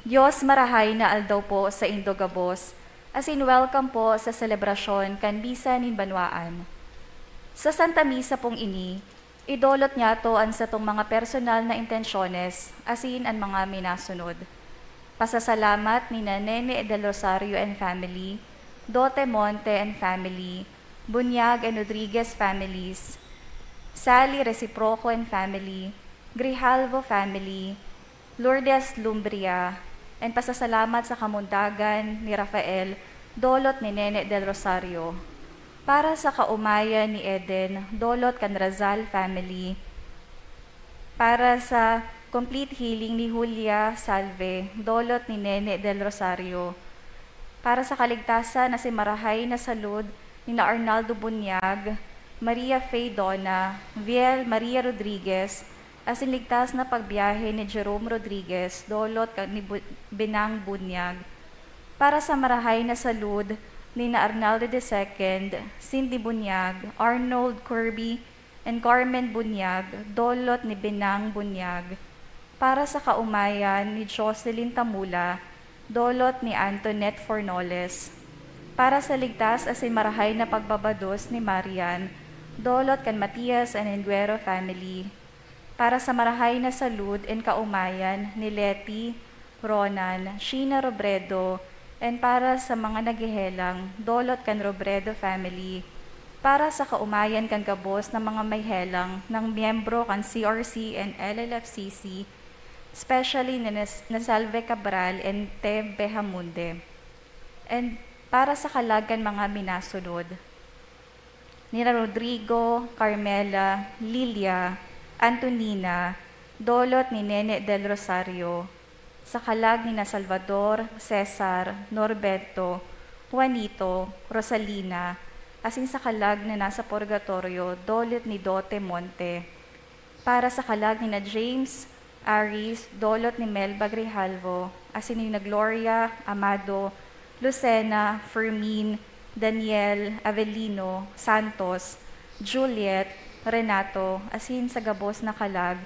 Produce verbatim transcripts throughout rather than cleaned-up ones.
Dios, marahay na aldaw po sa indo gabos, asin welcome po sa selebrasyon kan Misa nin Banwaan. Sa Santa Misa pong ini, idolot niyato an satong mga personal na intensyones asin an mga minasunod. Pasasalamat ni Nene Del Rosario and family, Dote Monte and family, Bunyag and Rodriguez families, Sally Reciproco and family, Grijalvo family, Lourdes Lumbria, and pasasalamat sa kamundagan ni Rafael, dolot ni Nene Del Rosario. Para sa kaomayan ni Eden, dolot kan Razal family. Para sa complete healing ni Julia Salve, dolot ni Nene Del Rosario. Para sa kaligtasan na si marahay na salud ni na Arnaldo Bunyag, Maria Faye Dona, Viel Maria Rodriguez, asin ligtas na pagbiyahe ni Jerome Rodriguez, dolot kan ni Bu-, Benang Bunyag. Para sa marahay na salud ni na Arnaldo the second, Cindy Bunyag, Arnold Kirby, and Carmen Bunyag, dolot ni Benang Bunyag. Para sa kaomayan ni Jocelyn Tamula, dolot ni Antoinette Fornoles. Para sa ligtas asin marahay na pagbabados ni Marian, dolot kan Matias and Enguero family. Para sa marahay na salud and kaomayan ni Leti, Ronan, Sheena Robredo, and para sa mga naghehelang, dolot kan Robredo family. Para sa kaomayan kan gabos na mga may helang ng miyembro kan C R C and L L F C C, especially ni Nas-, Nasalve Cabral and Teb Behamunde. And para sa kalag kan mga minasunod, nina Rodrigo, Carmela, Lilia, Antonina, dolot ni Nene Del Rosario, sa kalag nina Salvador, Cesar, Norberto, Juanito, Rosalina, asin sa kalag na nasa purgatorio, dolot ni Dote Monte. Para sa kalag nina James, Aris, dolot ni Melba Grijalvo, asin nina Gloria, Amado, Lucena, Fermin, Daniel, Avelino, Santos, Juliet, Renato, asin sa gabos na kalag,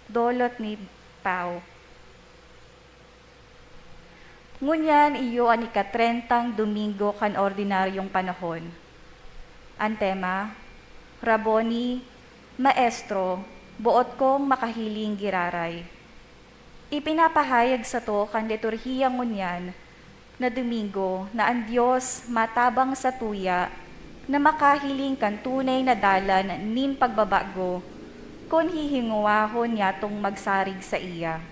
dolot ni Pao. Ngunyan iyo an ikatrentang Domingo kan ordinaryong panahon. An tema, Rabboni, Maestro, boot kong makahiling giraray. Ipinapahayag sato kan liturhiya ngunyan na Domingo na an Dios matabang satuya na makahiling kan tunay na dalan nin pagbabago kun hihingowahon niyatong magsarig saiya.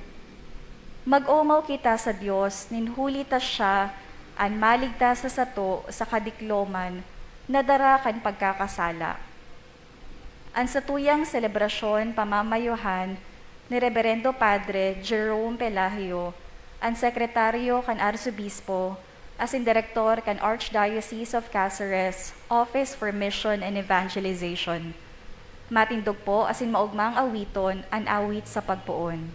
Mag-omaw kita sa Dios nin huli ta siya an maligtas sa sato sa kadikloman na dara kan pagkakasala. An satuyang selebrasyon pamamayuhan ni Reberendo Padre Jerome Pelagio, an sekretaryo kan Arsobispo asin direktor kan Archdiocese of Caceres Office for Mission and Evangelization. Matindog po asin maogmang awiton an awit sa pagpoon.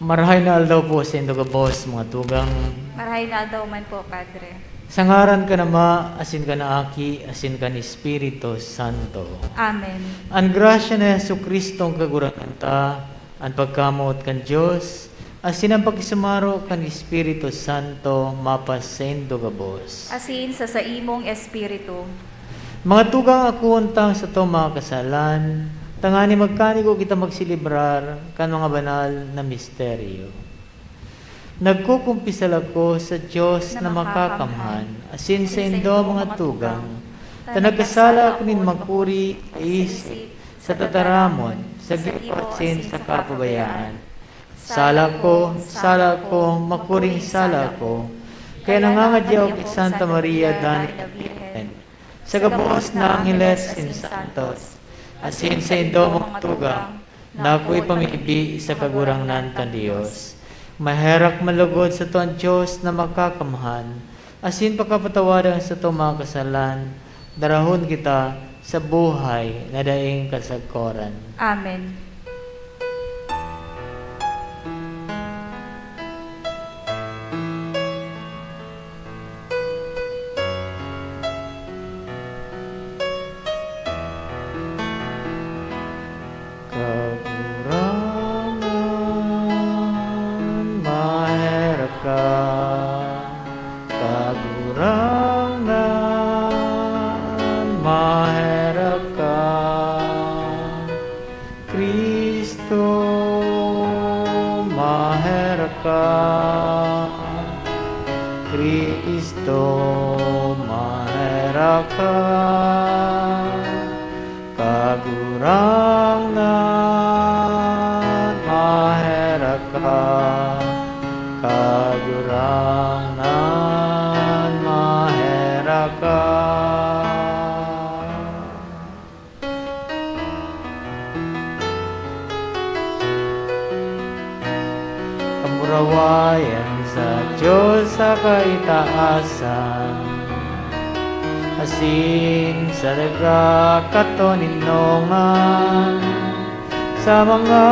Marahay na aldaw po saindo gabos, mga tugang. Marahay na aldaw man po, Padre. Sa ngaran kan Ama, asin kan Aki, asin kan Espiritu Santo. Amen. An grasya ni Jesu-Cristo, an Kagurangnan ta, An pagkamoot kan Dios asin an pakisumaro kan Espiritu Santo mapasaindo gabos. Asin sa saimong espiritu. Mga tugang, akoon tang satong mga kasalan, tangani magkanigo kita magselebrar kan mga banal na misteryo. Nagkukumpisal ako sa Dios na makakamhan, asin saindo, mga tugang, ta nagkasala ako nin makuri sa isip, sa tataramon, sa gibo asin sa kapabayaan. Sala ko, sala ko, makuring sala ko, kaya nangangadya ako ki Santa Maria danay na Birhen, sa gabos na angheles asin santos, asin saindo, mga tugang, na ako ipamibi sa Kagurangnan kan Dios. Maherak man lugod sato an Dios na makakamhan, asin pakapatawadan sato mga kasalan, darahon kita sa buhay na daing kasagkoran. Amen. Kagurangnan, maherak ka. Kagurangnan, maherak ka. Cristo, maherak ka. Cristo, maherak ka. Kagurangnan, maherak ka. Kagurangnan, maherak ka. Kamurawayan sa Dios sa kaitaasan, asin sa daga katoninongan, sa mga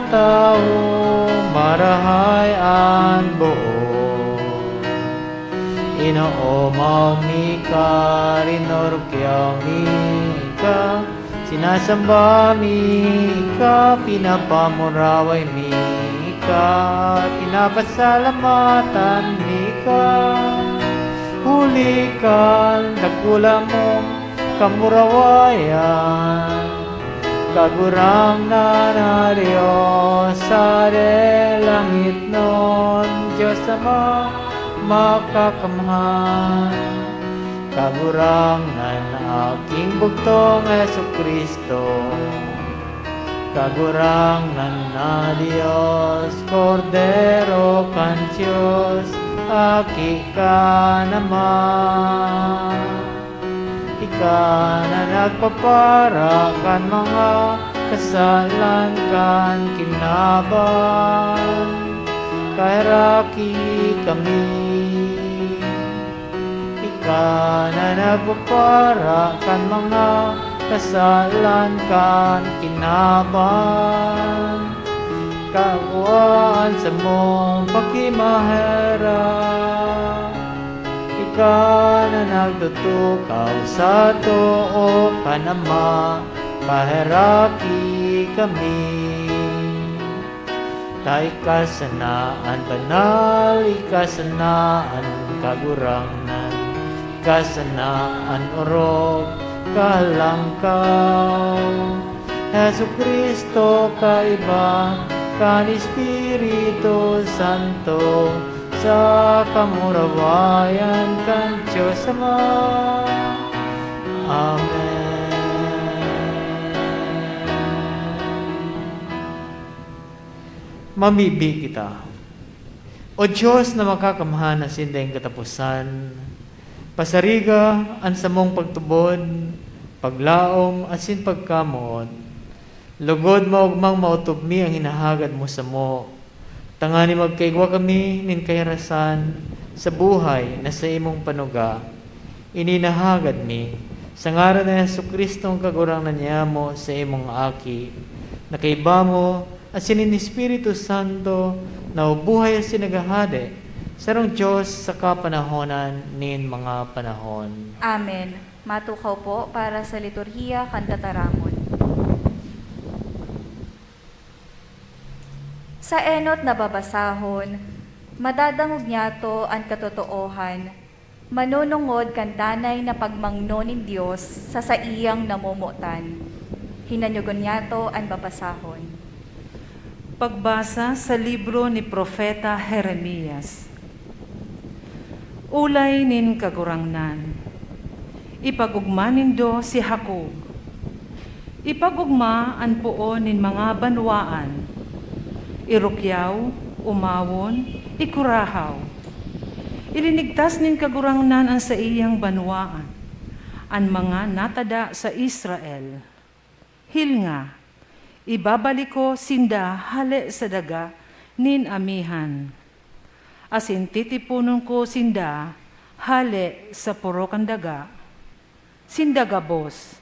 tawong marahay an boot. Inoomaw mi ka, rinorokyaw mi ka, sinasamba mi ka, pinapamuraway mi ka, pinapasalamatan mi ka, huli kan dakula mong kamurawayan. Kagurangnan na Dios sa langitnon, Dios Ama makakamhan. Kagurangnan na Aking bugtong Jesu-Cristo. Kagurangnan na Dios, Kordero kan Dios, Aki ka naman. Ika na nagpapara kan mga kasalan kan kinaban, kaheraki kami. Ika na nagpapara kan mga kasalan kan kinaban, kawaan sa mong pakimaherak. Ika na nagtutukaw sa too kan Ama, paheraki kami. Ta ika sana an banal, ika sana an Kagurangnan, ika sana an orog, kahalangkaw. Jesu-Cristo, kaiba kan Espiritu Santo, sa kamurawayan kan Dios Ama. Amen. Mamibi kita. O Dios na makakamhan asin daing kataposan, pasariga an samong pagtubod, paglaom, asin pagkamoot. Lugod maogmang maotob mi an hinahagad mo samo, tanganing magkaigwa kami nin kahirasan sa buhay na saimong panuga. Ini nahagad mi sa ngaran ni Jesu-Cristo, an Kagurangnan nyamo, saimong Aki, na kaiba mo asin nin Espiritu Santo, na buhay asin naghahade, sarong Dios sa kapanahonan nin mga panahon. Amen. Matukaw po para sa liturhiya kan tataramon. Sa enot na babasahon, madadangog niyato an katotoohan, manunungod kan danay na pagmangno nin Dios sa saiyang namomotan. Hinanyogon niyato an babasahon. Pagbasa sa libro ni Propeta Jeremias. Olay nin Kagurangnan. Ipag-ogma nindo si Jacob. Ipag-ogma an poon nin mga banwaan. Irukyaw, omawon, ikurahaw. Ilinigtas nin Kagurangnan an saiyang banwaan, an mga natada sa Israel. Hilnga, ibabalik ko sinda hale sa daga nin amihan, asin titiponon ko sinda hale sa poro kan daga. Sinda gabos,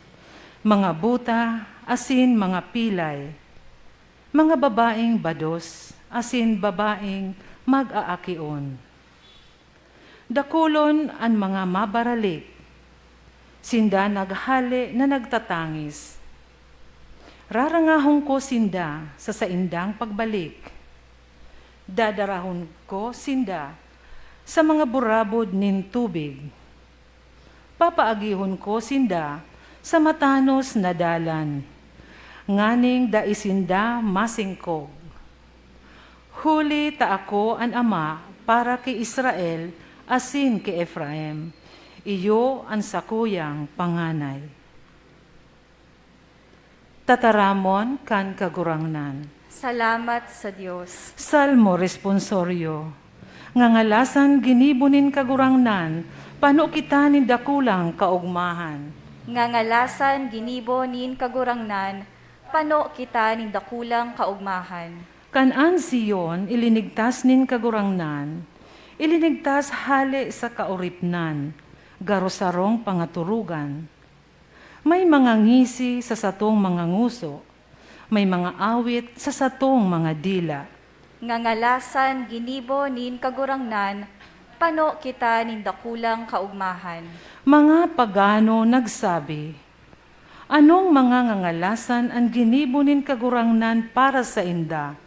mga buta asin mga pilay, mga babaeng bados asin babaeng mag-aakion. Dakulon an mga mabaralik. Sinda naghale na nagtatangis. Rarangahon ko sinda sa saindang pagbalik. Dadarahon ko sinda sa mga burabod nin tubig. Papaagihon ko sinda sa matanos na dalan, nganing dai sinda masingkog. Huli ta ako an Ama para ki Israel asin ki Efraim, iyo an sakuyang panganay. Tataramon kan Kagurangnan. Salamat sa Dios. Salmo Responsorio. Ngangalasan ginibo nin Kagurangnan, pano kita nin dakulang kaogmahan. Ngangalasan ginibo nin Kagurangnan, pano kita nin dakulang kaogmahan. Kan an Sion ilinigtas nin Kagurangnan, ilinigtas hale sa kaoripnan, garo sarong pangatorogan. May mga ngisi sa satong mga ngoso, may mga awit sa satong mga dila. Ngangalasan ginibo nin Kagurangnan, pano kita nin dakulang kaogmahan. Mga pagano nagsabi, "Anong mga ngangalasan an ginibo nin Kagurangnan para sainda?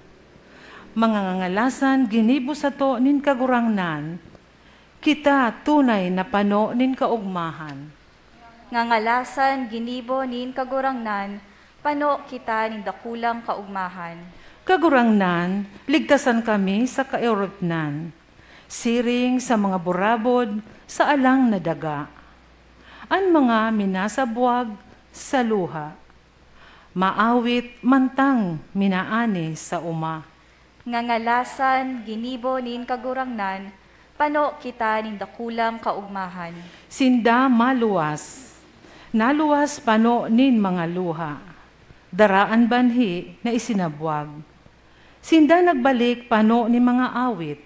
Mga ngangalasan ginibo sato nin Kagurangnan, kita tunay na pano nin kaogmahan." Ngangalasan ginibo nin Kagurangnan, pano kita nin dakulang kaogmahan. Kagurangnan, ligtasan kami sa kaoripnan, siring sa mga burabod sa alang na daga. An mga minasabwag sa luha, maawit mantang minaani sa oma. Ngangalasan ginibo nin Kagurangnan, pano kita nin dakulang kaogmahan. Sinda maluwas. Naluwas pano nin mga luha. Dara an banhi na isinabwag. Sinda nagbalik pano nin mga awit.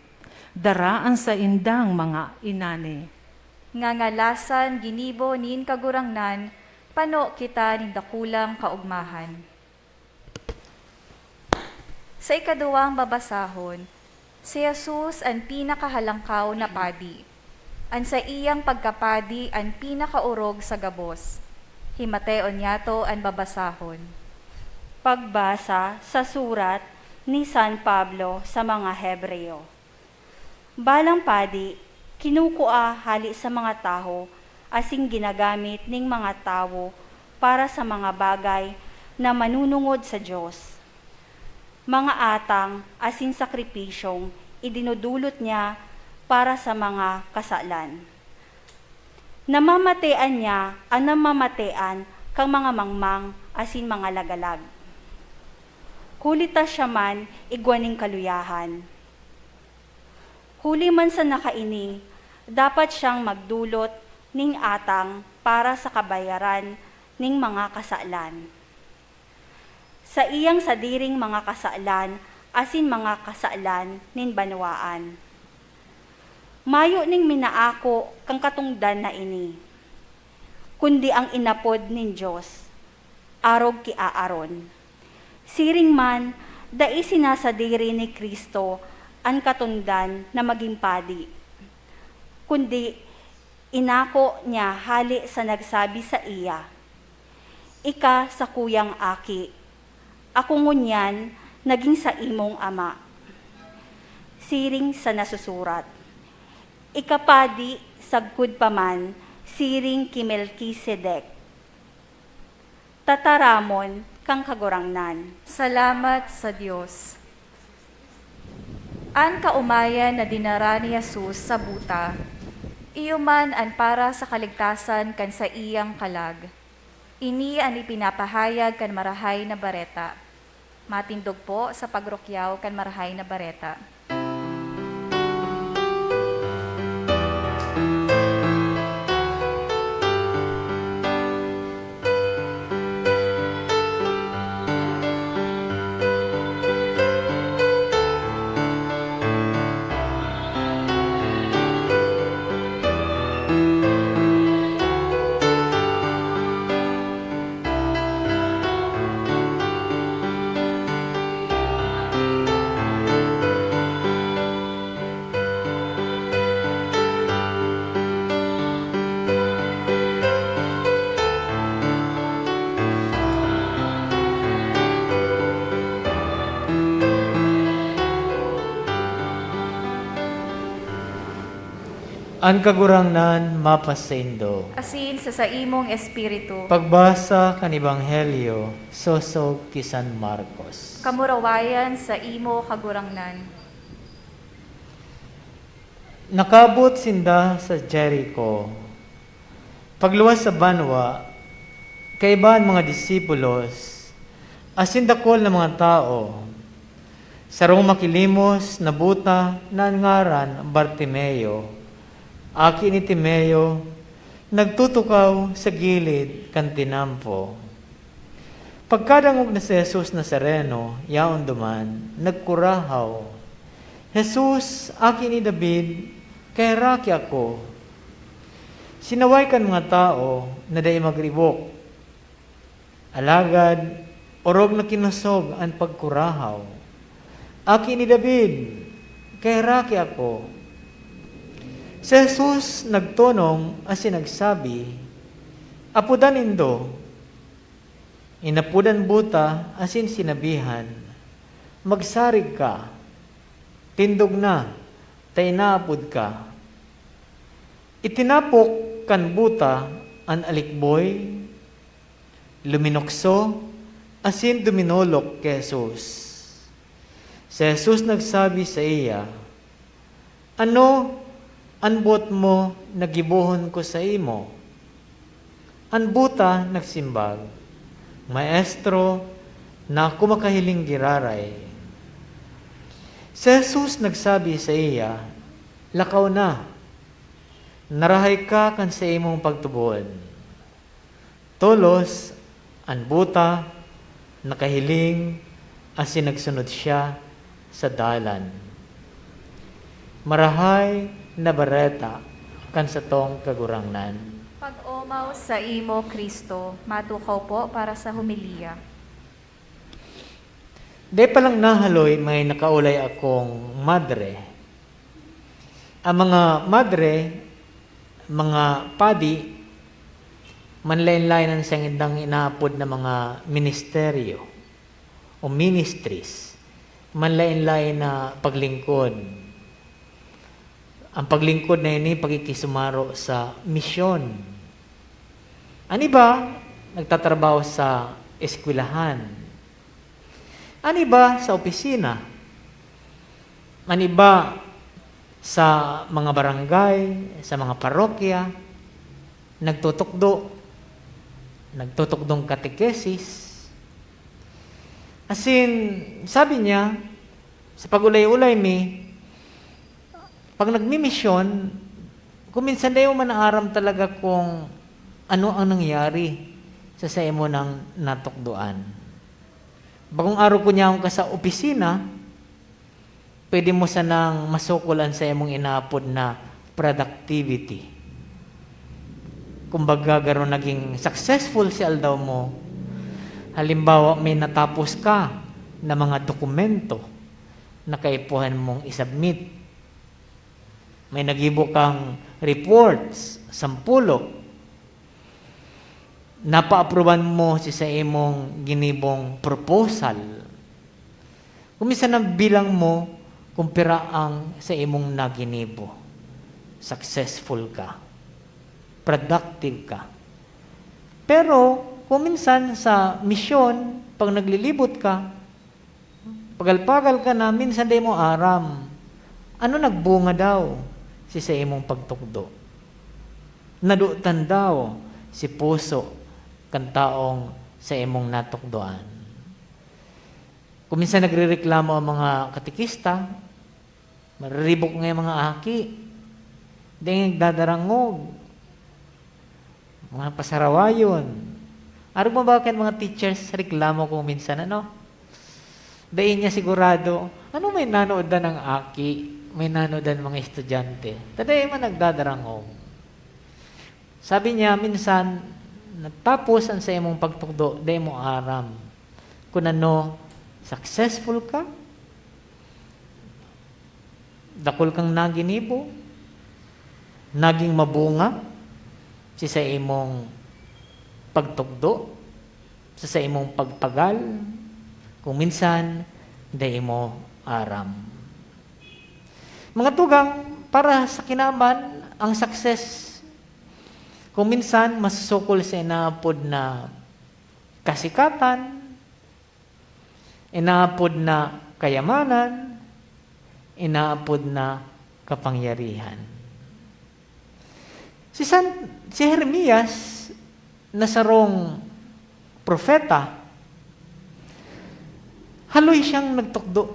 Dara an saindang mga inani. Ngangalasan ginibo nin Kagurangnan, pano kita nin dakulang kaogmahan. Sa ikaduwang babasahon, si Jesus an pinakahalangkaw na padi. An saiyang pagkapadi an pinakaorog sa gabos. Himateon niyato an babasahon. Pagbasa sa surat ni San Pablo sa mga Hebreo. Balang padi, kinukua hale sa mga tawo asin ginagamit ning mga tawo para sa mga bagay na manunungod sa Dios. Mga atang asin sakripisyong idinudulot niya para sa mga kasalan. Namamatean niya an namamatean kan mga mangmang asin mga lagalag. Huli ta siya man igwa nin kaluyahan. Huli man sana kaini, dapat siyang magdulot nin atang para sa kabayaran nin mga kasalan. Saiyang sadiring mga kasalan asin mga kasalan nin banwaan. Mayo nin minaako kan katongdan na ini, kundi an inapod nin Dios, arog ki Aaron. Siring man, dai sinasadiri ni Cristo an katongdan na magin padi, kundi inako niya hale sa nagsabi saiya, "Ika sakuyang Aki, ako ngunyan nagin saimong Ama." siring sa nasusurat. Ika padi sagkod pa man siring ki Melkisedek, tataramon kan Kagurangnan. Salamat sa Dios. An kaomayan na dinara ni Jesus sa buta, iyo man an para sa kaligtasan kan saiyang kalag. Ini an ipinapahayag kan Marahay na Bareta. Matindog po sa pagrukyaw kan Marahay na Bareta. An Kagurangnan mapasaindo. Asin sa saimong espiritu. Pagbasa kan Ebanghelyo sosog ki San Marcos. Kamurawayan sa imo, Kagurangnan. Nakabot sinda sa Jerico. Pagluwas sa banwa, kaiba an mga disipulos asin dakul na mga tawo. Sarong makilimos na buta na an ngaran Bartimeo, aki ni Timeo, nagtutukaw sa gilid kan tinampo. Pagkadangog na si Jesus Nazareno yaon duman, nagkurahaw, "Jesus, Aki ni David, kaheraki ako!" Sinaway kan mga tawo na dai magribok. Alagad orog na kinosog an pagkurahaw, "Aki ni David, kaheraki ako!" Si Jesus nagtonong asin nagsabi, "Apodan nindo." Inapod an buta asin sinabihan, "Magsarig ka, tindog na, ta inaapod ka." Itinapok kan buta an alikboy, luminukso, asin duminolok ki Jesus. Si Jesus nagsabi saiya, "Ano an boot mo na gibohon ko saimo?" An buta nagsimbag, "Maestro, na ako makahiling giraray." Si Jesus nagsabi saiya, "Lakaw na, narahay ka kan saimong pagtubod." Tolos, an buta nakahiling asin nagsunod siya sa dalan. Marahay na Bareta kan satong Kagurangnan. Pag-omaw saimo, Cristo. Matukaw po para sa homilya. Dai pa lang nahaloy may nakaulay akong madre. Ang mga madre, mga padi, manlaen-laen an saindang inaapod na mga ministeryo o ministries, manlaen-laen na paglingkod. Ang paglingkod na ini, pakikisumaro sa misyon. An iba, nagtatrabaho sa eskwelahan. An iba, sa opisina. An iba, sa mga barangay, sa mga parokya, nagtutukdo, nagtutukdong katekesis. Asin, sabi niya, sa pag-ulay-ulay mi, pag nagmimisyon, kung minsan dai mo man naaram talaga kung ano ang nangyari sa saimo nang natukdoan. Bakong arog kunyaon ka sa opisina, pwede mo sanang masukol an saimong inaapod na productivity. Kumbaga, garo naging successful si aldaw mo. Halimbawa, may natapos ka na mga dokumento na kaipuhan mong i-submit. May nagibo kang reports, sampulok. Napaapruban mo si saimong ginibong proposal. Kung minsan ang bilang mo, kung pira ang sa imong naginibo. Successful ka. Productive ka. Pero, kung minsan sa misyon, pag naglilibot ka, pagal-pagal ka na, minsan di mo aram. Ano nagbunga daw si sa imong pagtukdo? Nadutan daw si puso kan taong sa imong natukdoan? Kung minsan nagrereklamo ang mga katekista, mariribok nga yung mga aki, dai nagdadarangog, mga pasarawayon. Arog mo ba kan mga teachers reklamo kung minsan, ano? Dai niya sigurado, ano may nanood na ng aki, may nanood na mga estudyante. Ta dai man nagdadarangog. Sabi niya, minsan, natapos ang sa imong pagtukdo, dai mo aram kung ano, successful ka, dakul kang naginibo, naging mabunga si sa imong pagtukdo, sa sa imong pagpagal, kung minsan, dai mo aram. Mga tugang, para sa kinaban, ang success, kung minsan, masukol sa inaapod na kasikatan, inaapod na kayamanan, inaapod na kapangyarihan. Si San, si Jeremias na sarong propeta, haloy siyang nagtukdo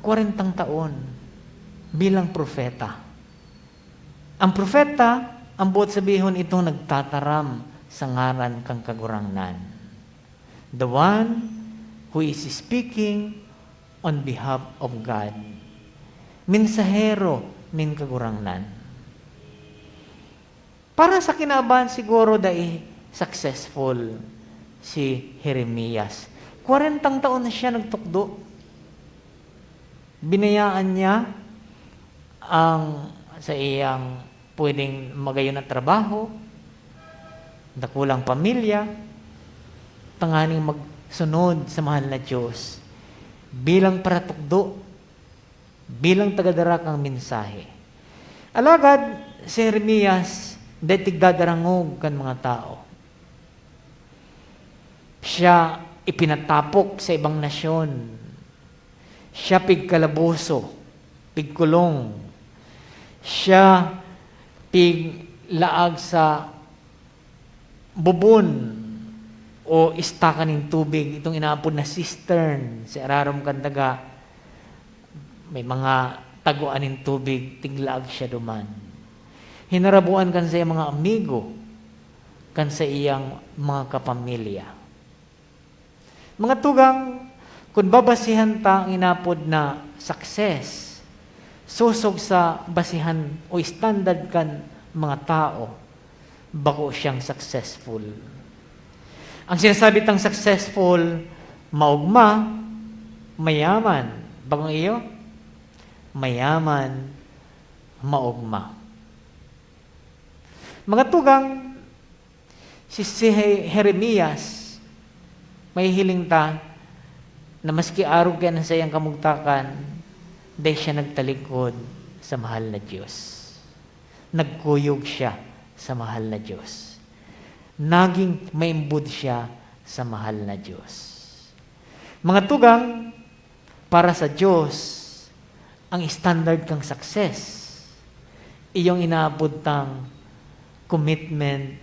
kwarentang taon bilang propeta. Ang propeta, ang buot sabihon, itong nagtataram sa ngaran kan Kagurangnan. The one who is speaking on behalf of God. Mensahero nin Kagurangnan. Para sa kinaban, siguro dai successful si Jeremias. Kwarentang taon na siya nagtukdo. Binayaan niya ang sa iyang pwedeng magayon na trabaho, dakulang pamilya, tanganing magsunod sa mahal na Diyos bilang paratukdo, bilang tagadara kan mensahe. Alagad si Jeremias dai tigdadarangog kan mga tao. Siya ipinatapok sa ibang nasyon. Siya pigkalaboso, pigkulong. Siya piglaag sa bubon o istaka nin tubig, itong inaapod na cistern sa irarom kan daga. May mga tagoan nin tubig, tiglaag siya duman. Hinarabuan kan saiyang mga amigo, kan saiyang mga kapamilya. Mga tugang, kun babasihan ta ang inapod na success, sosog sa basihan o standard kan mga tao, bako siyang successful. Ang sinasabi tang successful, maogma, mayaman. Bakong iyo? Mayaman, maogma. Mga tugang, si, si He-, Jeremias, mahihiling ta na maski arog kaya ang saiyang kamugtakan, dai siya nagtalikod sa mahal na Diyos. Nagkuyog siya sa mahal na Diyos. Naging maimbod siya sa mahal na Diyos. Mga tugang, para sa Diyos, ang standard kang success, iyong inaapod tang commitment,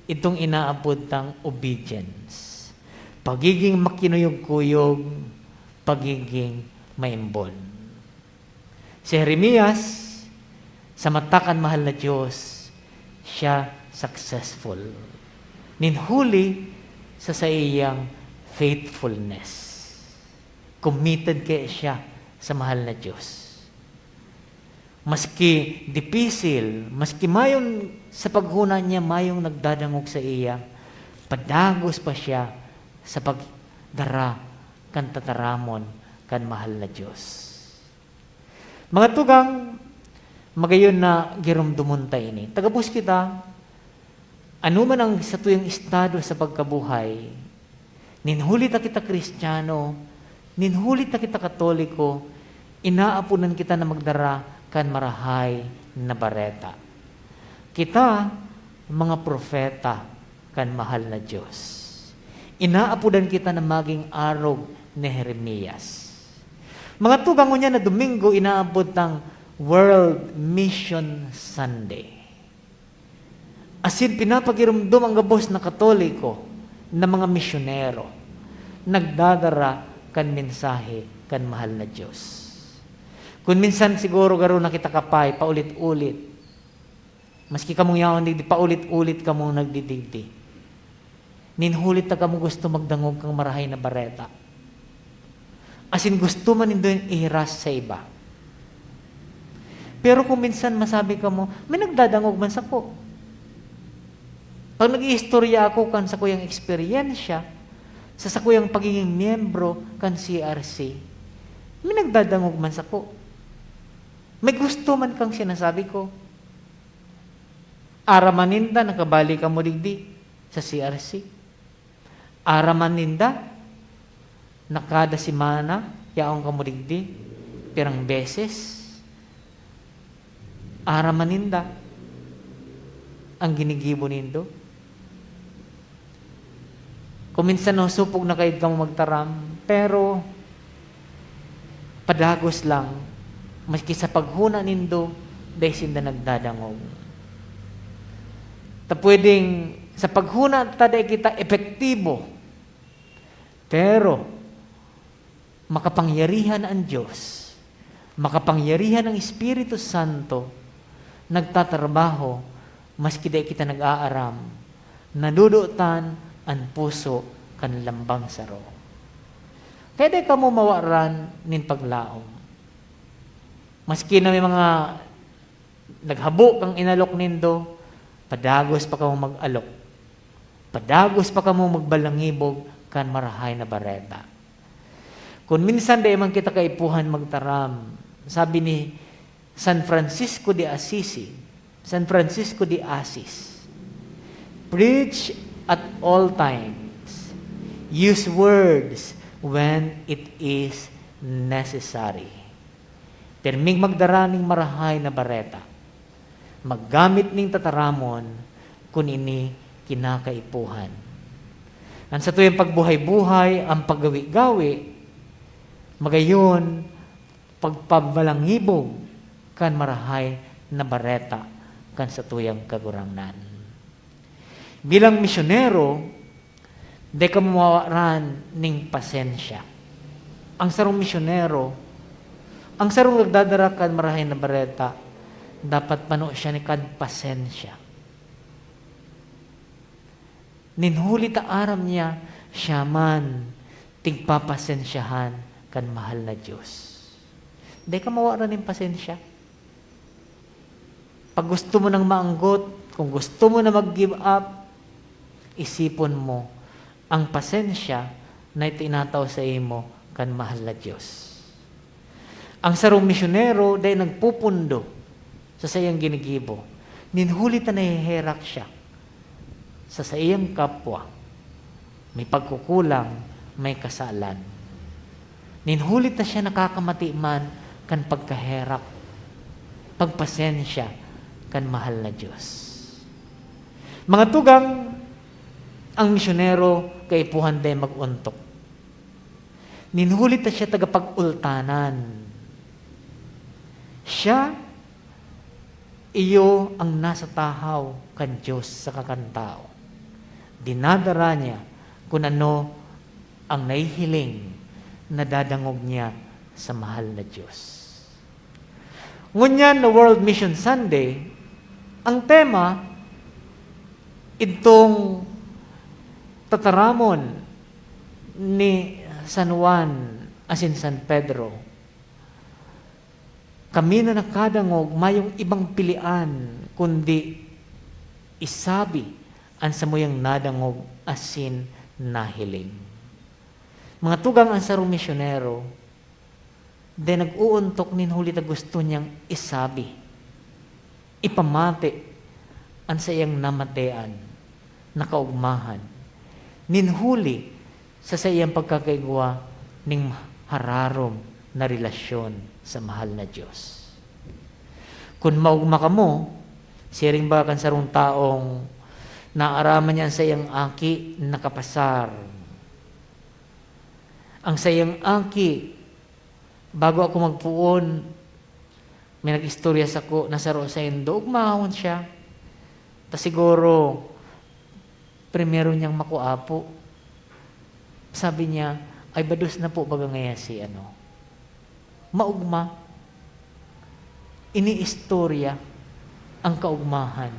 itong inaapod tang obedience. Pagiging makinuyog-kuyog, pagiging maimbod. Si Jeremias, sa mata kan mahal na Diyos, siya successful. Nin huli sa saiyang faithfulness. Committed kaya siya sa mahal na Diyos. Maski dipisil, maski mayong sa paghona niya, mayong nagdadangog sa iya, padagos pa siya sa pagdara kan tataramon kan mahal na Diyos. Mga tugang, magayon na giromdomon ta ini. Tagabos kita, ano man ang satuyang estado sa pagkabuhay, nin huli ta kita Kristiyano, nin huli ta kita Katoliko, Inaapodan kita na magdara kan Marahay na Bareta. Kita, mga propeta kan Mahal na Dios. Inaapodan kita na maging arog ni Jeremias. Mga tugang, ngunyan na Domingo, inaapod tang World Mission Sunday. Asin pinapagiromdom an gabos na Katoliko na mga misyonero, nagdadara kan mensahe kan Mahal na Dios. Kun minsan siguro garo na kita kapay, paulit-ulit. Maski kamong yaon digdi, paulit-ulit kamong nagdidigdi. Nin huli ta kamo gusto magdangog kan Marahay na Bareta. Asin gusto man nindo yung ihiras sa iba. Pero kung minsan masabi kamo, "May nagdadangog man sako." Pag nag-iistorya ako kan sakuyang eksperyensya, sa sakuyang pagiging miyembro kan C R C, may nagdadangog man sako. May gusto man kang sinasabi ko. Aram man ninda, nakabali kamo digdi sa C R C. Aram man ninda na kada semana, yaon kamo digdi, pirang beses. Aram man ninda ang ginigibo nindo. Kung minsan nasupog na kayo kamo magtaram, pero padagos lang, maski sa paghuna nindo, dai sinda nagdadangog. Ta pwedeng sa paghuna ta dai kita epektibo, pero makapangyarihan an Dios, makapangyarihan an Espiritu Santo, nagtatrabaho maski dai kita nag-aaram, nadudutan an puso kan lambang saro. Kaya dai kamo mawaran nin paglaom. Maski na may mga naghabo kan inalok nindo, padagos pa kamo mag-alok. Padagos pa kamo magbalangibog kan Marahay na Bareta. Kun minsan dai man kita kaipuhan magtaram, sabi ni San Francisco de Assisi, San Francisco de Asis, "Preach at all times. Use words when it is necessary." Pirming magdara ning Marahay na Bareta. Maggamit ning tataramon kun ini kinakaipuhan. An satuyang pagbuhay-buhay, an paggawi-gawi, magayon, pagpabalangibog kan Marahay na Bareta kan satuyang Kagurangnan. Bilang misyonero, dai kamo mawaran nin pasensya. Ang sarong misyonero, ang sarong nagdadara kan Marahay na Bareta, dapat pano siya ni kan pasensya. Nin huli ta aram niya, siya man tigpapasensyahan kan Mahal na Dios. Dai ka mawaran nin pasensya. Pag gusto mo nang maanggot, kung gusto mo na mag-give up, isipon mo ang pasensya na itinatao sa imo kan Mahal na Dios. Ang sarong misyonero dai nagpupundo sa saiyang ginigibo, nin huli ta naheherak siya sa saiyang kapwa. May pagkukulang, may kasalan. Nin huli ta siya nakakamati man kan pagkaherak, pagpasensya kan Mahal na Dios. Mga tugang, ang misyonero kaipuhan dai mag-ontok. Nin huli ta siya tagapag-ultanan. Siya iyo ang nasa tahaw kan Dios saka kan tawo. Dinadara niya kun ano ang nahihiling, nadadangog niya sa Mahal na Dios. Ngunyan na World Mission Sunday, ang tema, idtong tataramon ni San Juan asin San Pedro, "Kami na nakadangog, mayong ibang pilian kundi isabi an samuyang nadangog asin nahiling." Mga tugang, an sarong misyonero, dai nag-oontok nin huli ta gusto niyang isabi, ipamati an saiyang namatean na kaogmahan, nin huli sa saiyang pagkakaigwa nin hararom na relasyon sa mahal na Diyos. Kun maogma kamo, siring ba kan sarong taong naaraman niya an saiyang aki nakapasar? Ang saiyang aki, bago ako magpoon, may nag-istorya sako na saro sa indo, ogmahon siya. Ta siguro, primero niyang makua po. Sabi niya, "Ay, bados na po baga ngaya si ano." Maogma. Iniistorya ang kaogmahan.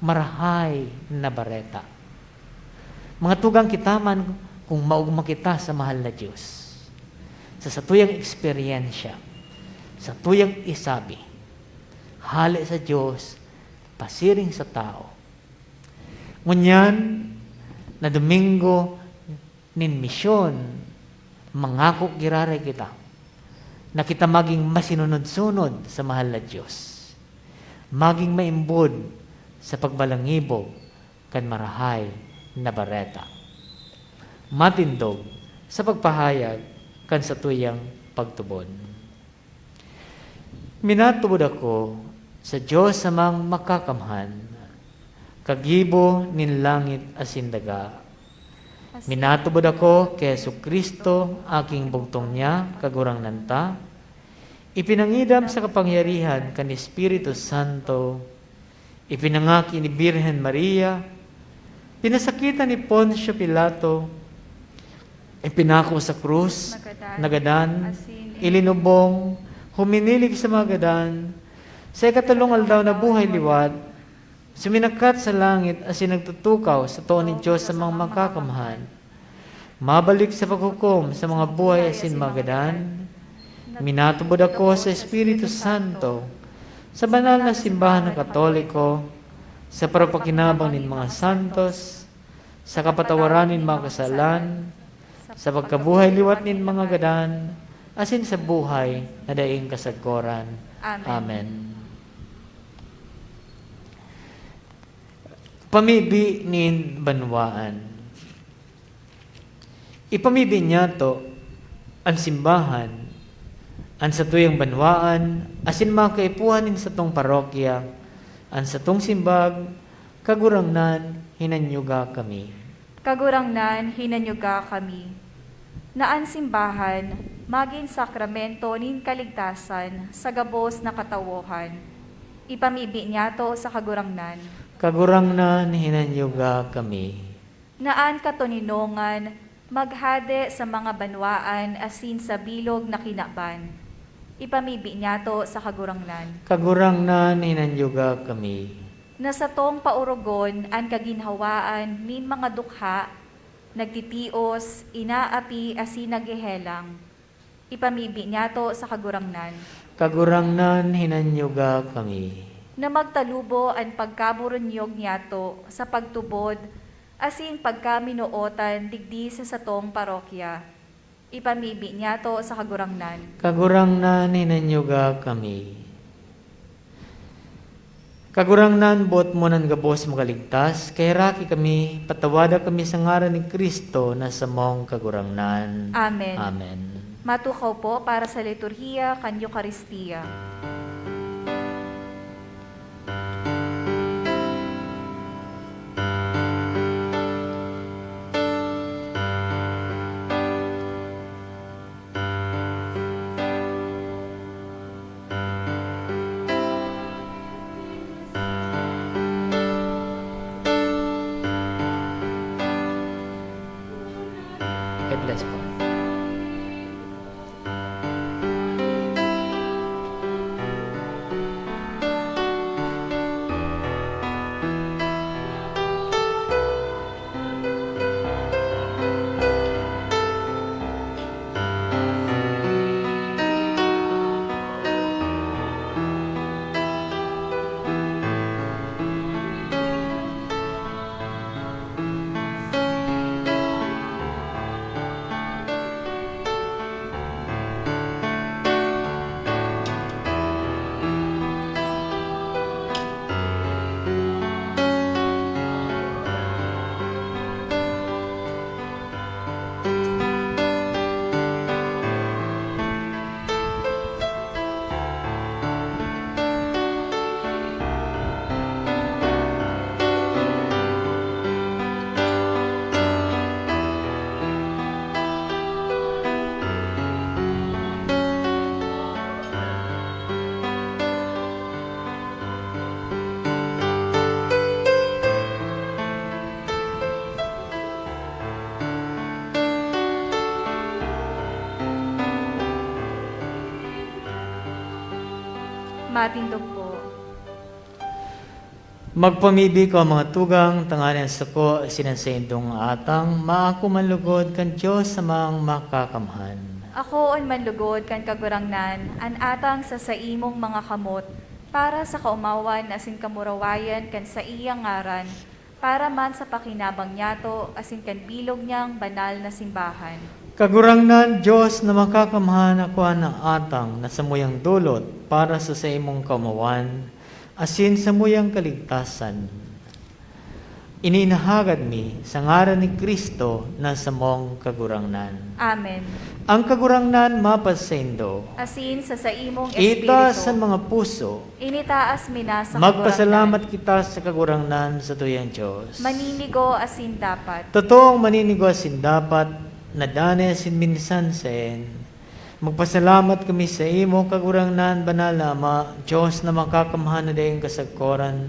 Marahay na bareta. Mga tugang kita man, kung maogma kita sa mahal na Diyos, sa satuyang eksperyensya, satuyang isabi, hale sa Diyos, pasiring sa tao. Ngunyan na Domingo nin Misyon, mangako giraray kita na kita magin masinunod-sunod sa mahal na Diyos, magin maimbod sa pagbalangibog kan Marahay na Bareta, matindog sa pagpahayag kan satuyang pagtubod. Minatubod ako sa Dios Amang Makakamhan, kagibo nin langit asin daga. Minatubod ako ki Jesu-Cristo, aking bugtong niya, Kagurangnan ta, ipinangidam sa kapangyarihan kan Espiritu Santo, ipinangaki ni Birhen Maria, pinasakitan ni Poncio Pilato, ipinako sa krus, nagadan, ilinubong, huminilig sa mga gadan, sa ikatulong aldaw nabuhay liwat, suminakat sa langit asin nagtutukaw sa too ni Dios Amang Makakamhan. Mabalik sa paghukom sa mga buhay asin mga gadan. Minatubod ako sa Espiritu Santo, sa banal na simbahan na Katoliko, sa parapakinabang nin mga santos, sa kapatawaran nin mga kasalan, sa pagkabuhay liwat nin mga gadan, asin sa buhay na daing kasagkoran. Amen. Amen. Pamibi nin banwaan. Ipamibi niyato an simbahan, an satuyang banwaan, asin mga kaipuhan nin satong parokya, an satong simbag, Kagurangnan, hinanyuga kami. Kagurangnan, hinanyuga kami. Na an simbahan magin sakramento nin kaligtasan sa gabos na katawohan. Ipamibi niyato sa Kagurangnan. Kagurangnan, hinanyuga kami. Na an katoninongan maghade sa mga banwaan asin sa bilog na kinaban. Ipamibi niyato sa Kagurangnan. Kagurangnan, hinanyuga kami. Na satong paorogon an kaginhawaan nin mga dukha, nagtitios, inaapi asin naghehelang. Ipamibi niyato sa Kagurangnan. Kagurangnan, hinanyuga kami. Na magtalubo an pagkaboronyog niyato sa pagtubod asin pagkaminootan digdi sa satong parokya. Ipamibi niyato sa Kagurangnan. Kagurangnan, hinanyuga kami. Kagurangnan, boot mo nan gabos makaligtas, kaheraki kami, patawada kami sa ngaran ni Cristo na samong Kagurangnan. Amen. Amen. Matukaw po para sa liturhiya kan Eukaristia. God bless po. Matindog po. Magpamibi ko, mga tugang, tanganing sako sinan saindong atang, maako man lugod kan Dios Amang Makakamhan. Akoon man lugod kan Kagurangnan an atang sa saimong mga kamot, para sa kaomawan asin kamurawayan kan saiyang ngaran, para man sa pakinabang niyato asin kan bilog niyang banal na simbahan. Kagurangnan, Dios na Makakamhan, akua an atang na samuyang dolot para sa saimong kaomawan asin samuyang kaligtasan. Ini inahagad mi sa ngaran ni Cristo na samong Kagurangnan. Amen. Ang Kagurangnan mapasaindo. Asin sa saimong Itaas espiritu. An mga puso. Initaas mi na sa Magpasalamat Kagurangnan. Kita sa Kagurangnan sa tuyang Dios. Maninigo asin dapat. Totoong maninigo asin dapat, na danay asin minsan saen. Magpasalamat kami saimo, Kagurangnan, Banal na Ama, Dios na Makakamhan na daing kasagkoran,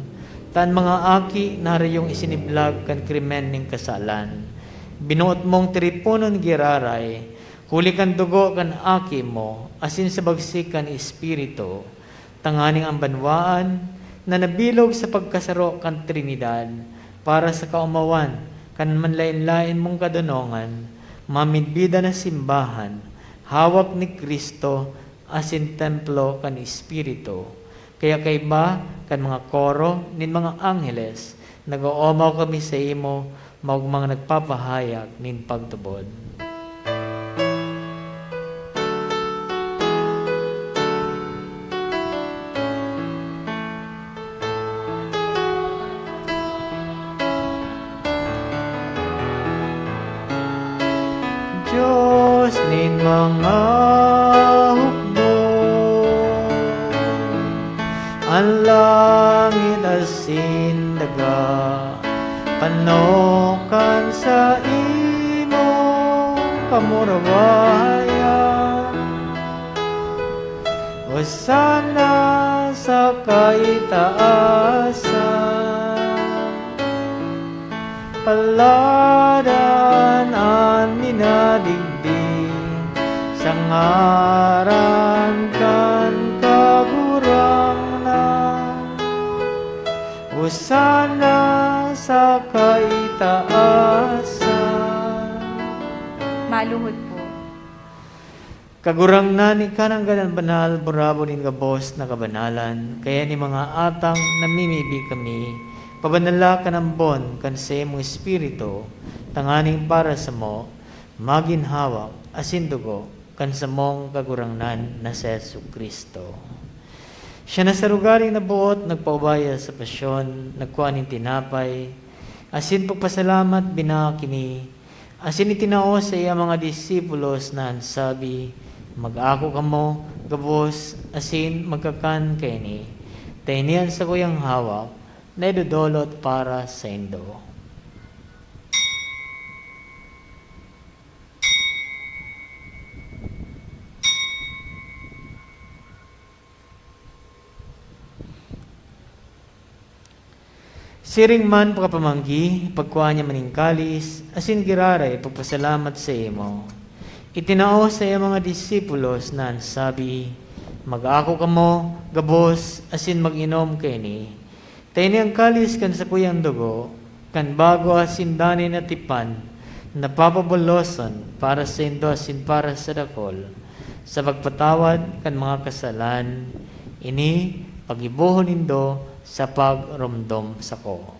ta an mga aki na harayong isiniblag kan krimen nin kasalan, binoot mong tiriponon giraray, huli kan dugo kan Aki mo, asin sa bagsik kan Espiritu, tanganing an banwaan na nabilog sa pagkasaro kan Trinidad para sa kaomawan kan manlaen-laen mong kadonongan, mamidbidan na simbahan, hawak ni Cristo asin templo kan Espiritu. Kaya kaiba kan mga koro nin mga angheles, nag-oomaw kami saimo, maogmang nagpapahayag nin pagtubod. Dios nin mga hukbo, an langit asin daga, pano kan saimong kamurawayan. Hosana sa kaitaasan. Paladan an minadigdi sa ngaran kan Kagurangnan. Hosana sa kaitaasan. Maluhod po. Kagurangnan, ika nanggad an banal, burabod nin gabos na kabanalan. Kaya nin mga atang namimibi kami, pabanala kan ambon kan saimong Espiritu, tanganing para samo, magin hawak asin dugo kan samong Kagurangnan na si Jesu-Cristo. Siya na sa rogaring naboot, nagpaubaya sa pasyon, nagkua nin tinapay, asin pagpasalamat, binaak ini, asin itinao sa iya mga disipulos na an sabi, "Mag-ako kamo gabos asin magkakan kaini, ta ini an sakuyang hawak na idodolot para saindo." Siring man pakapamanggi, pagkua niya man nin kalis, asin giraray pagpasalamat saimo. Itinao sa iya mga disipulos na an sabi, "Mag-ako kamo gabos asin mag-inom kaini, ta ini an kalis kan sakuyang dugo, kan bago asin danay na tipan, na papaboloson para saindo asin para sa dakul, sa pagpatawad kan mga kasalan. Ini paggibohon nindo sa pagromdom sako."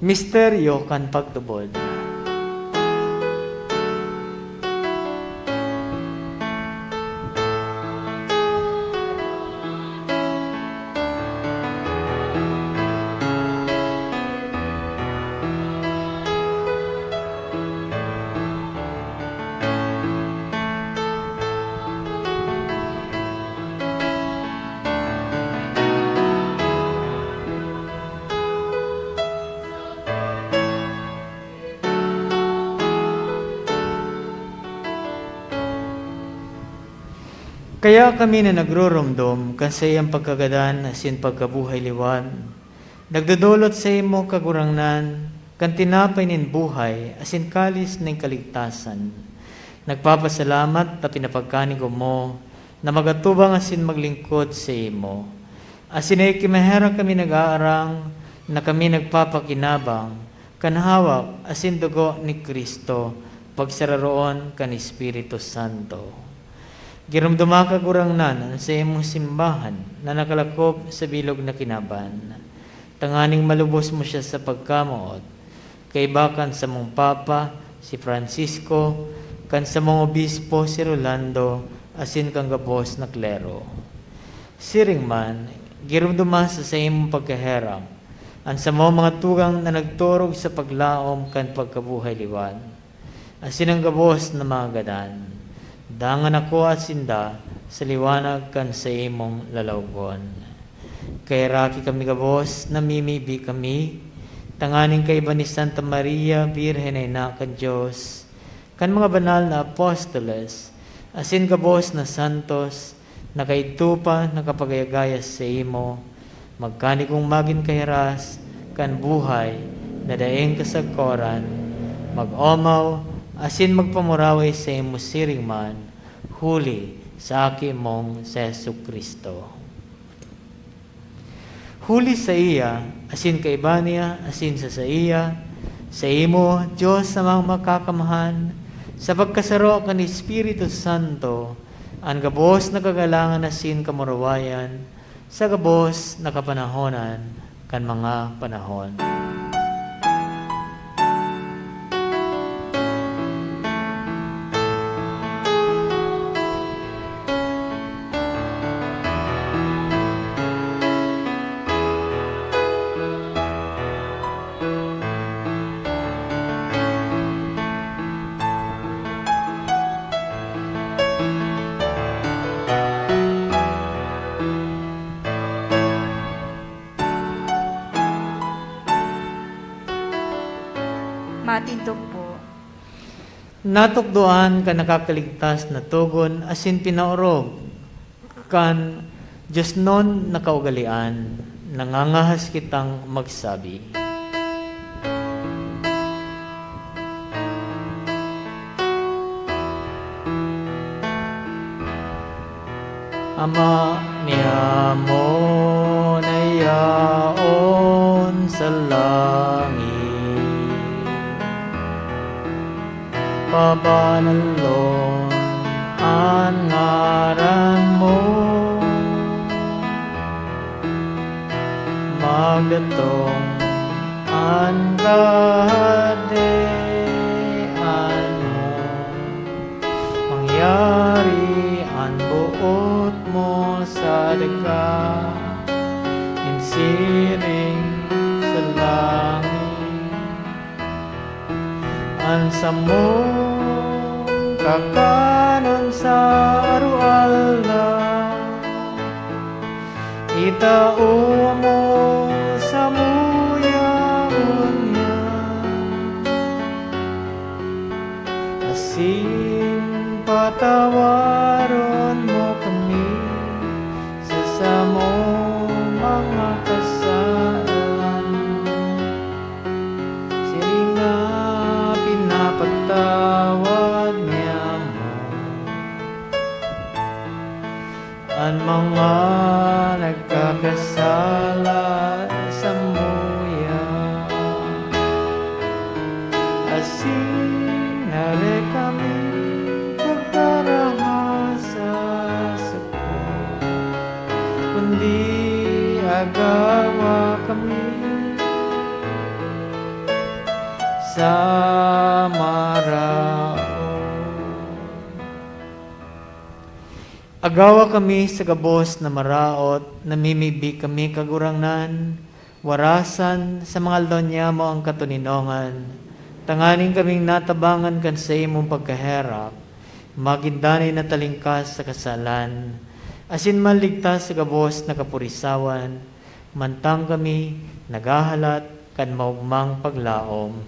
Misteryo kan pagtubod. Kaya kami na nagruromdom kan saiyang pagkagadan asin pagkabuhay liwat, nagdodolot saimo, Kagurangnan, kan tinapay nin buhay asin kalis nin kaligtasan. Nagpapasalamat ta pinapagkanigo mo na mag-atubang asin maglingkod saimo. Asin nakikimaherak kami nag-aarang na kami nagpapakinabang kan hawak asin dugo ni Cristo, pagsararoon kan Espiritu Santo. Giromdoma, Kagurangnan, an saimong simbahan na nakalakop sa bilog na kinaban, tanganing malubos mo siya sa pagkamoot, kaiba kan samong Papa, si Francisco, kan samong Obispo, si Rolando, asin kan gabos na klero. Siring man, giromdoma sa saimong pagkaherak an samong mga tugang na nagturog sa paglaom kan pagkabuhay liwat, asin an gabos na mga gadan. Dangan akoa sinda sa liwanag kan saimong lalawgon. Kaheraki kami gabos, namimibi kami, tanganing kaiba ni Santa Maria, Birhen na ina kan Dios, kan mga banal na apostoles, asin gabos na santos, na kaidto pa nakapagayagaya saimo, magkanigong magin kahiras kan buhay na daing kasagkoran, mag-omaw asin magpamuraway saimo siring man, huli sa Aki mong si Jesu-Cristo. Huli saiya, asin kaiba niya, asin sa saiya, saimo, Dios Amang Makakamhan, sa pagkasaro kan Espiritu Santo, an gabos na kagalangan asin kamurawayan, sa gabos na kapanahonan kan mga panahon. Matindog po. Natukdoan kan nakakaligtas na togon asin pinaorog kan diosnon na kaugalean, nangangahas kitang magsabi. Ama niamo na yaon sa langit, pabanalon an ngaran mo, magdatong an Kahadean mo, mangyari an boot mo sa daga, nin siring sa langit. An samong kakanon sa aroaldaw, itao mo samuya ngunyan, asin patawaron mo kami sa samong mga kasalan, siring na pinapatawad niamo an mga nagkakasala samuya. Asin dai kami pagparaha sa sako, kundi agawa kami sa maraot. Agawa kami sa gabos na maraot, namimibi kami, Kagurangnan, warasan sa mga aldaw niyamo an katoninongan, tanganing kaming natabangan kan saimong pagkaherak, magin danay na talingkas sa kasalan, asin maligtas sa gabos na kapurisawan, mantang kami naghahalat kan maogmang paglaom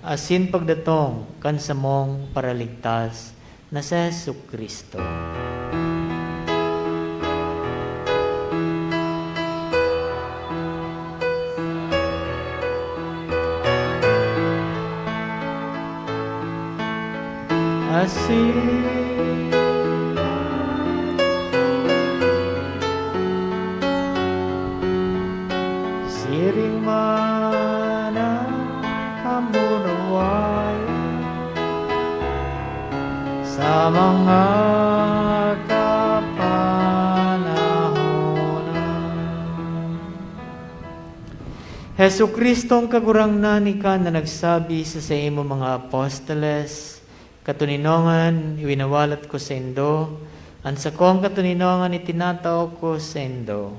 asin pagdatong kan samong Paraligtas na si Jesu-Cristo. Siring man ang kamunawayan sa mga kapanahonan. Jesu-Cristo, ang Kagurangnan, ika na nagsabi sa saimong mga apostoles, "Katoninongan, iwinawalat ko saindo, an sakong katoninongan itinatao ko saindo."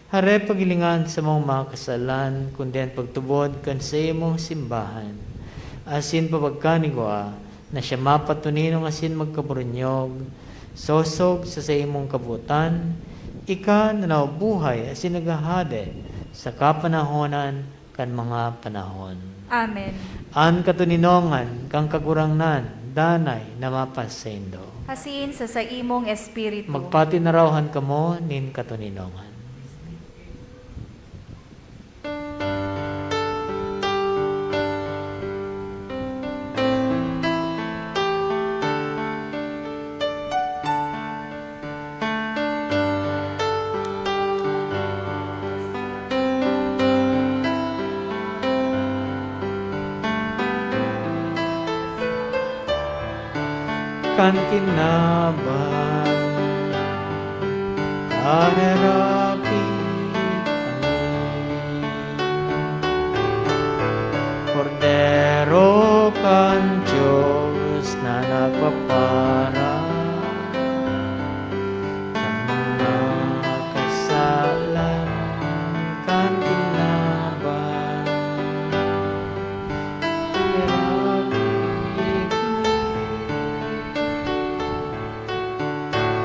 Hare paghilinga an samong mga kasalan, kundi an pagtubod kan saimong simbahan, asin pabagkanigwa na siya mapatoninong asin magkaburunyog, sosog sa saimong kabotan, ika na nabubuhay asin naghahade sa kapanahonan kan mga panahon. Amen. An katoninongan kan Kagurangnan danay na mapasaindo. Asin sa saimong espiritu. Magpatinarawan kamo nin katoninongan. Kan kinaban, kan herapi kami. Kordero kan Dios na nagpapara kan mga kasalan, kan kinaban.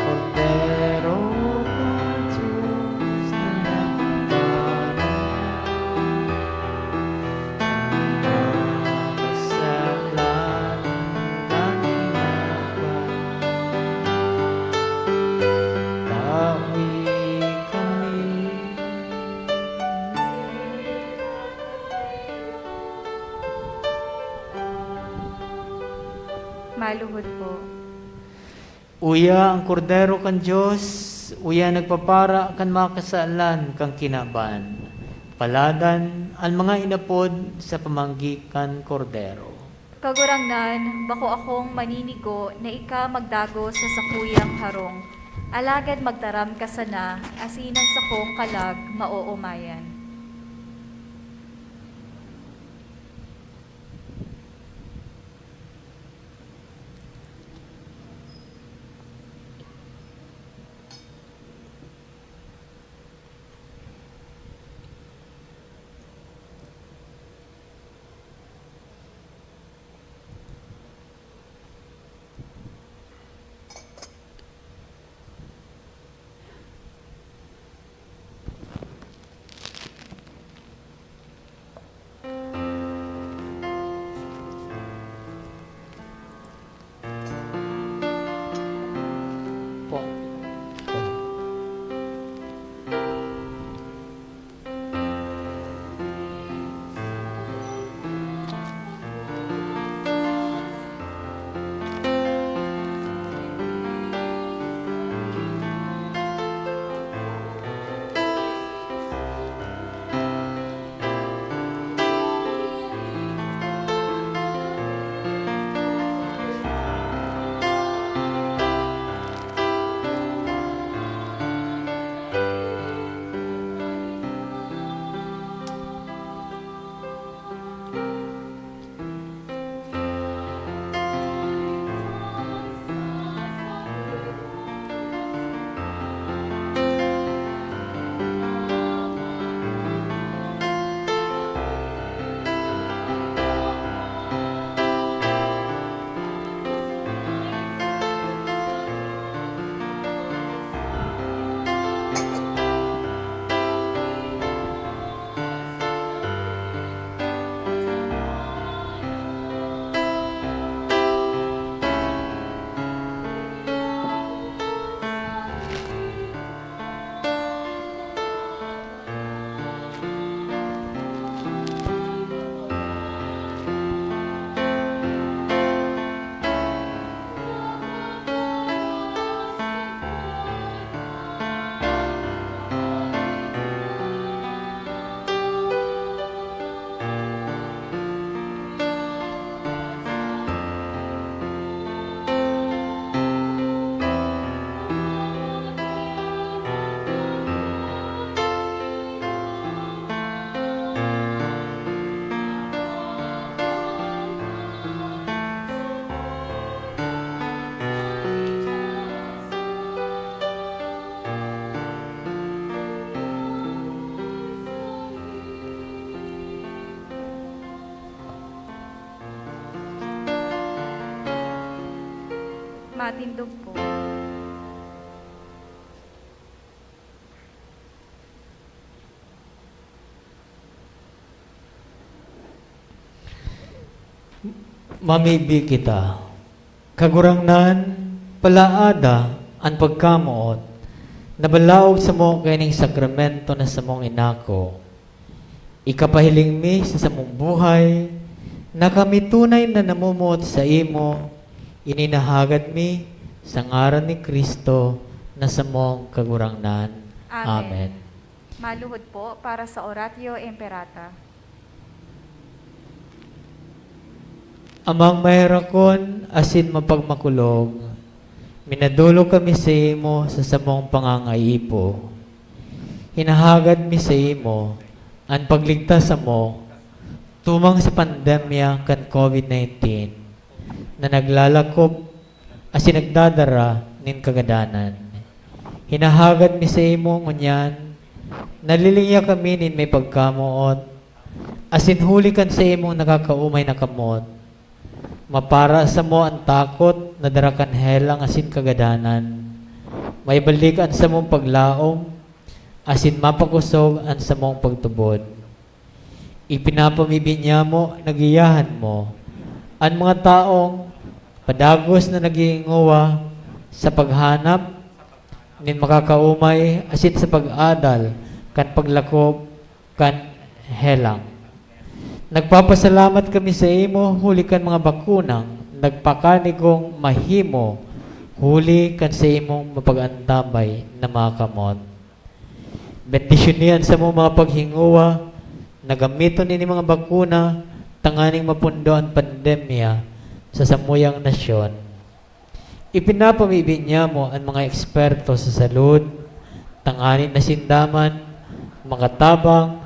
Kordero kan Dios na nagpapara kan mga kasalan, kan kinaban. Tawi kami. Maluhod po. Uya an Kordero kan Dios, uya nagpapara kan mga kasalan kan kinaban. Paladan an mga inapod sa pamanggi kan Kordero. Kagurangnan, bako akong maninigo na ika magdagos sa sakuyang harong, alagad magtaram ka sana, asin an sakong kalag maoomayan. Matindog po. Mamibi kita. Kagurangnan, palaada an pagkamoot na balaog samo kaining sakramento na samong inako. Ikapahiling mi sa samong buhay na kami tunay na namomoot saimo, ini nahagad mi sa ngaran ni Cristo na samong Kagurangnan. Amen. Amen. Maluhod po para sa Oratio Imperata. Amang maherakon asin mapagmakulog, minadolok kami saimo sa samong pangangaipo. Hinahagad mi saimo an pagligtas samo tumang sa pandemya kan COVID nineteen na naglalakop asin nagdadara nin kagadanan. Hinahagad mi saimo ngunyan, nalilingya kami nin may pagkamoot, asin huli kan saimong nakakaomay na kamot, mapara samo an takot na dara kan helang asin kagadanan. Maibalik an samong paglaom, asin mapakosog an samong pagtubod. Ipinapamibi niyamo na giyahan mo an mga tawong padagos na naghihingowa sa paghanap nin makakaomay asin sa pag-adal kan paglakop kan helang. Nagpapasalamat kami saimo huli kan mga bakunang nagpakanigong mahimo huli kan saimong mapag-antabay na mga kamot. Bendisyoni an samong mga paghingowa na gamiton ini mga bakuna tanganing mapundo an pandemya sa samuyang nasyon. Ipinapamibi niyamo an mga eksperto sa salud tanganing sinda man makatabang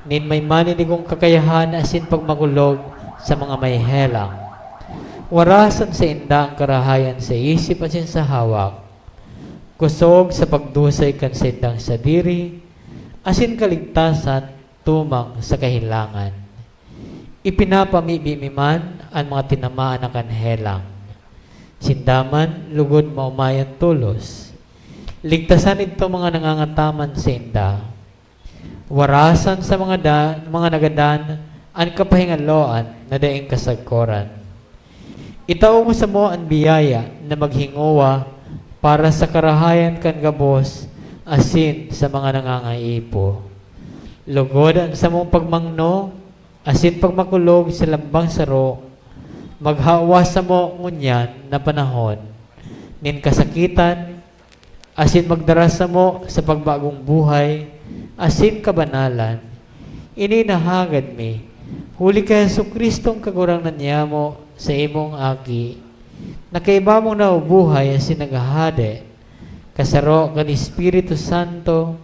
nin may maninigong kakayahan asin pagmakulog sa mga may helang. Warasan sainda an karahayan sa isip asin sa hawak, kosog sa pagdusay kan saindang sadiri, asin kaligtasan tumang sa kahelangan. Ipinapamibi mi man an mga tinamaan na kan helang. Sinda man lugod maomayan tolos. Ligtasan idtong mga nangangataman sainda. Warasan sa mga da-, mga nagadan an kapahingaloan na daing kasagkoran. Itao mo samo an biyaya na maghingowa para sa karahayan kan gabos asin sa mga nangangaipo. Lugod an samong pagmangno asin pagmakulog sa lambang saro, maghawa samo ngunyan na panahon nin kasakitan, asin magdara samo sa pagbagong buhay asin kabanalan. Ini nahagad mi, huli ki Jesu-Cristong Kagurangnan niyamo, saimong Aki, na kaiba mong nabubuhay asin naghahade, kasaro kan Espiritu Santo,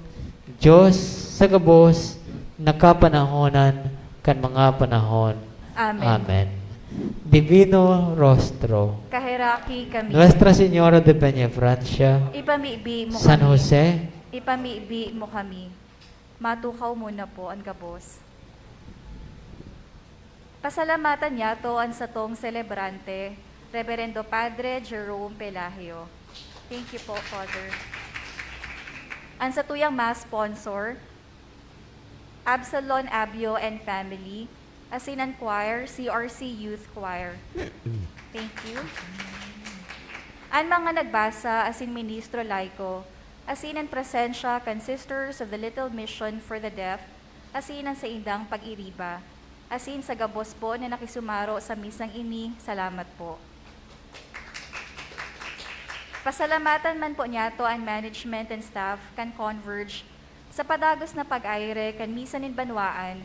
Dios sa gabos na kapanahonan kan mga panahon. Amen. Amen. Divino Rostro. Kaheraki kami. Nuestra Señora de Peñafrancia, Ipamibi mo San kami. Jose, Ipamibi mo kami. Matukaw muna po ang gabos. Pasalamatan niyato an satong selebrante, Reverendo Padre Jerome Pelagio. Thank you po, Father. An satuyang mass sponsor, Absalon Abio and family, asin an choir, C R C Youth Choir. Thank you. An mga nagbasa asin ministro laiko, asin an presensya kan Sisters of the Little Mission for the Deaf, asin an saindang pag-iriba, asin sa gabos po na nakisumaro sa misang ini, salamat po. Pasalamatan man po niyato an management and staff kan Converge sa padagos na pag-aire kan Misa nin Banwaan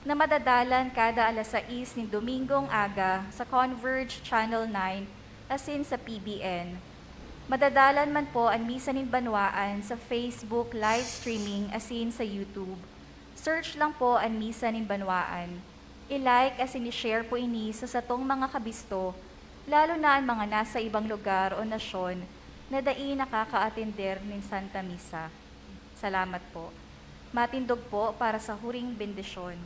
na madadalan kada alas sais nin Domingong aga sa Converge Channel nine asin sa P B N. Madadalan man po an Misa nin Banwaan sa Facebook live streaming asin sa YouTube. Search lang po an Misa nin Banwaan. I-like asin i-share po ini sa satong mga kabisto, lalo na an mga nasa ibang lugar o nasyon na dai nakakaatender nin Santa Misa. Salamat po. Matindog po para sa huring bendisyon.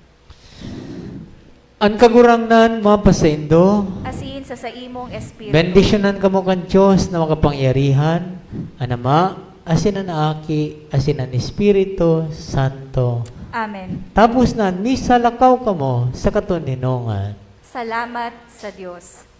An Kagurangnan mapasaindo. Asin sa saimong espiritu. Bendisyonan kamo kan Dios na makapangyarihan, an Ama, asin an Aki, asin an Espiritu Santo. Amen. Tapos na an misa, lakaw kamo sa katoninongan. Salamat sa Dios.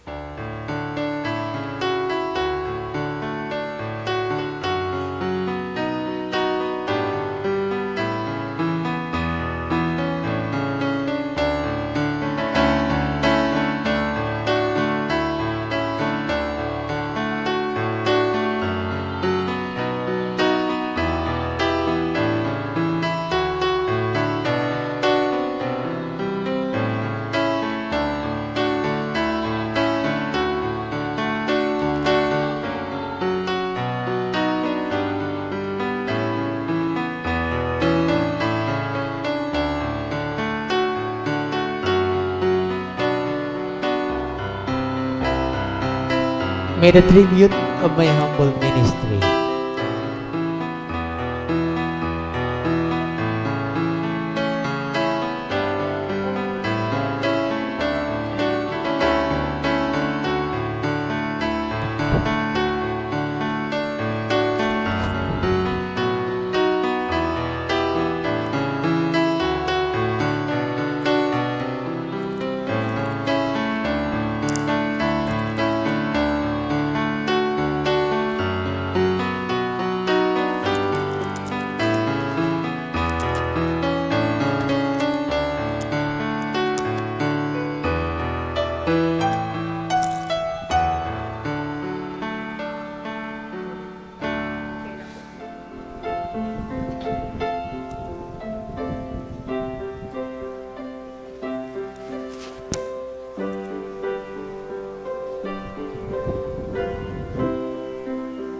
May the tribute of my humble ministry.